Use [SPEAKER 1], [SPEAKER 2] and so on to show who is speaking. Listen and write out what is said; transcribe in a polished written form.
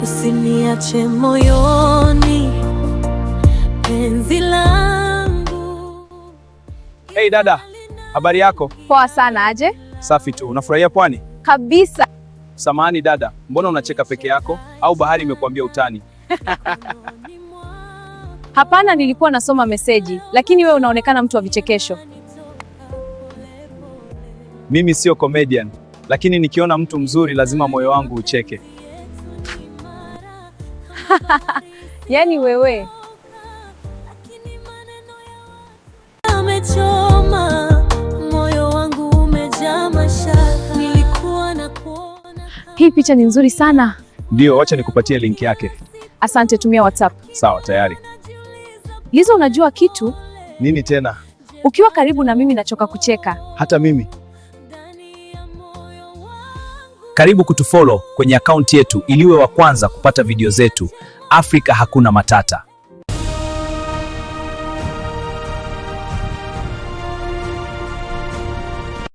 [SPEAKER 1] Usiniache moyoni, penzi langu.
[SPEAKER 2] Hey dada, habari yako?
[SPEAKER 3] Poa sana. Aje?
[SPEAKER 2] Safi tu. Unafurahia pwani?
[SPEAKER 3] Kabisa.
[SPEAKER 2] Samahani dada, mbona unacheka peke yako? Au bahari imekuambia utani?
[SPEAKER 3] Hapana, nilikuwa nasoma meseji, lakini wewe unaonekana mtu wa vichekesho.
[SPEAKER 2] Mimi sio comedian, lakini nikiona mtu mzuri lazima moyo wangu ucheke.
[SPEAKER 3] Yaani wewe
[SPEAKER 1] Amechoma moyo wangu, umejaa mashaka. Nilikuwa na kuona
[SPEAKER 3] hii picha ni nzuri sana.
[SPEAKER 2] Ndio, wacha nikupatie link yake.
[SPEAKER 3] Asante, tumia WhatsApp.
[SPEAKER 2] Sawa, tayari.
[SPEAKER 3] Lizo, unajua kitu?
[SPEAKER 2] Nini tena?
[SPEAKER 3] Ukiwa karibu na mimi nachoka kucheka.
[SPEAKER 2] Hata mimi. Karibu kutufollow kwenye akaunti yetu ili uwe wa kwanza kupata video zetu. Afrika hakuna matata.